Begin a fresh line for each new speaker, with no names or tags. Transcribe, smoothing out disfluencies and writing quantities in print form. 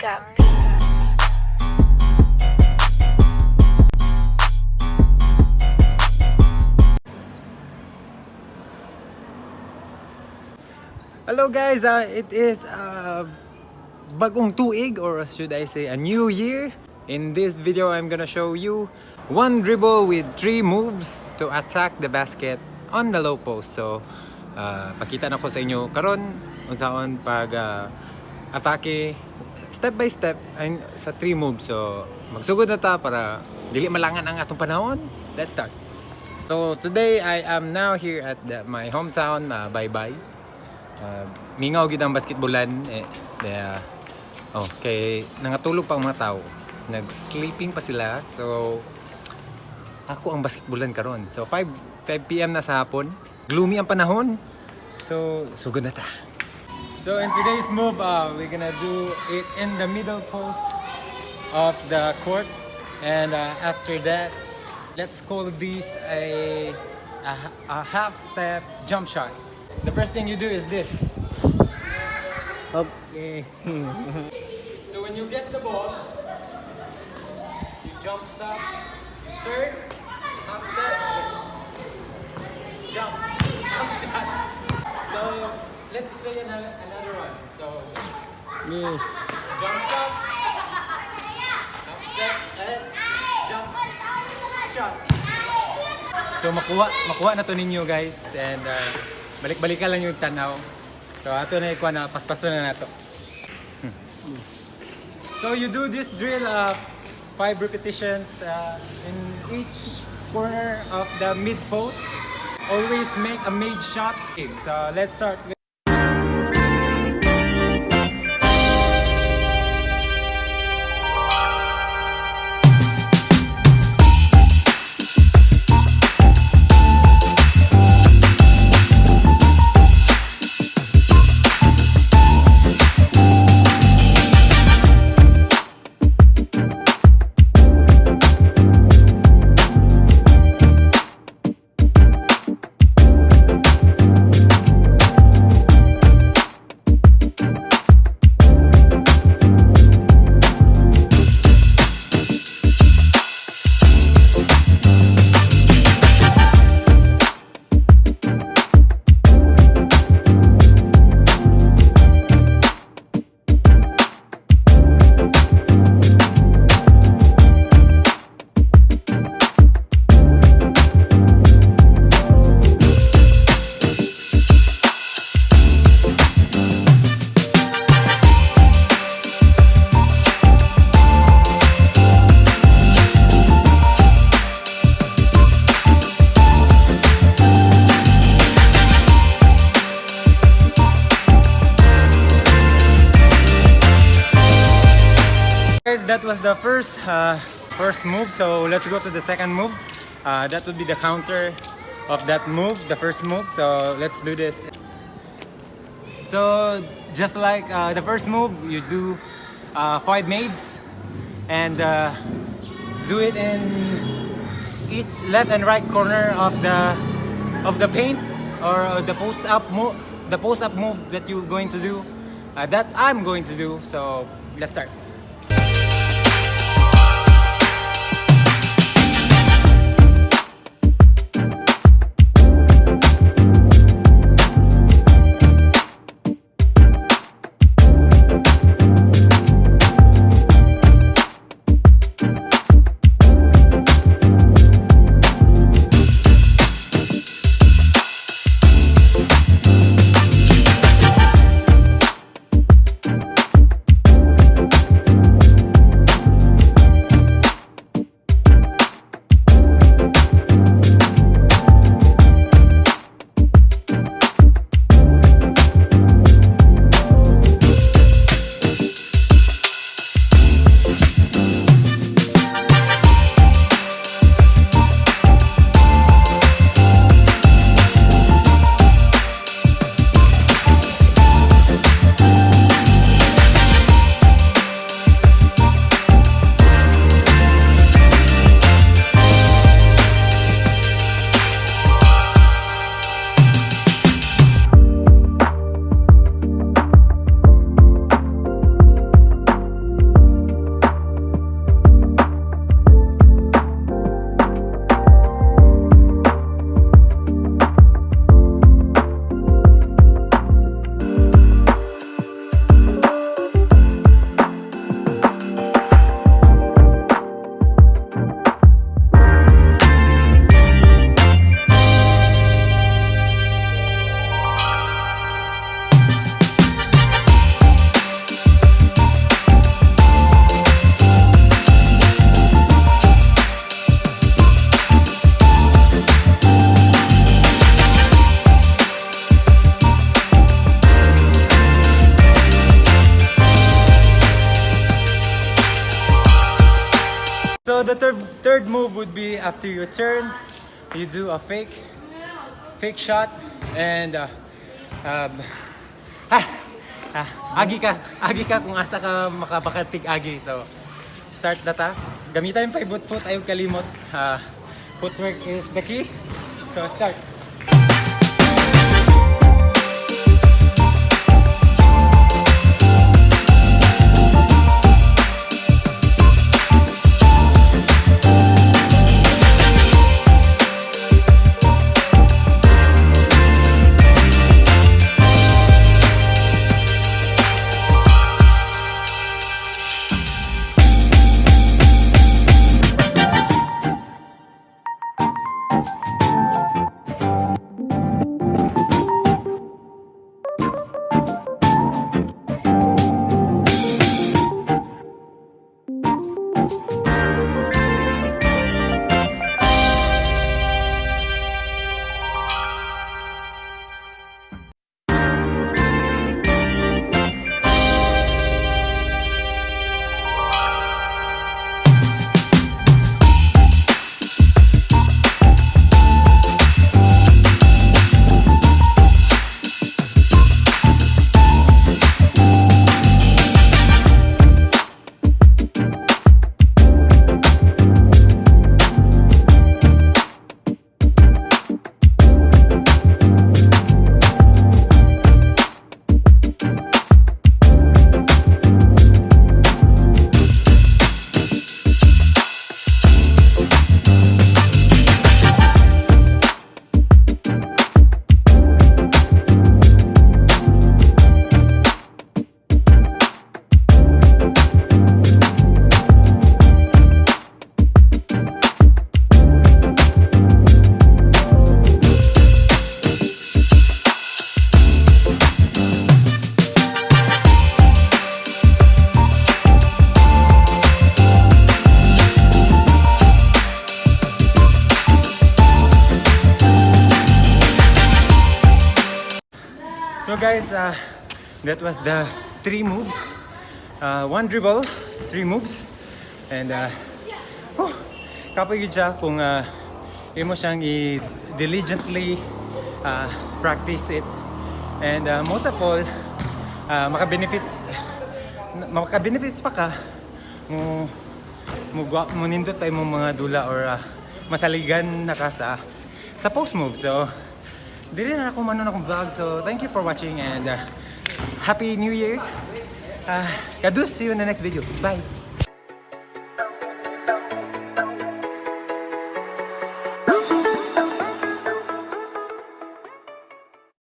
Got beats.
Hello guys, it is bagong tuig, or should I say a new year. In this video, I'm gonna show you one dribble with three moves to attack the basket on the low post. So, pakita na ko sa inyo karon unsaon pag atake step by step ay, sa three moves. So, magsugod na ta para dili malangan ang atong panahon. Let's start. So, today I am now here at my hometown, Baybay. Mingaw gid ang basketballan eh, kaya, oh, kay nangatulog pa ang mga tao. Nag-sleeping pa sila. So ako ang basketballan karon. So 5 p.m. na sa hapon. Gloomy ang panahon. So sugod na ta. So in today's move, we're gonna do it in the middle post of the court, and after that, let's call this a half step jump shot. The first thing you do is this.
Okay.
So when you get the ball, you jump stop, turn, half step, jump, jump shot. So let's say another one. So jump stop, half step, and jump shot. So makuha na to ninyo, guys, and balik-balikan lang yung tanaw. So ato na ikuha na paspaso na nato. So you do this drill five repetitions in each corner of the mid post. Always make a made shot. So let's start with. Guys, that was the first move. So let's go to the second move. That would be the counter of that move, the first move. So let's do this. So just like the first move, you do five mades and do it in each left and right corner of the paint or the post up move that you're going to do, that I'm going to do. So let's start. the third move would be after you turn, you do a fake shot and agi ka kung asa ka makabakatig agi. So start na ta. Gamitan yung pivot foot, ayaw kalimot. Footwork is the key. So start. So guys, that was the three moves. One dribble, three moves. And whew, kapoy gyud siya kung imo siyang i-diligently practice it. And most of all, maka-benefits pa ka mo nindot pa imong mga dula or masaligan na ka sa post move. So, dili na ako manon akong vlog. So, thank you for watching and Happy New Year. Kadus, see you in the next video. Bye!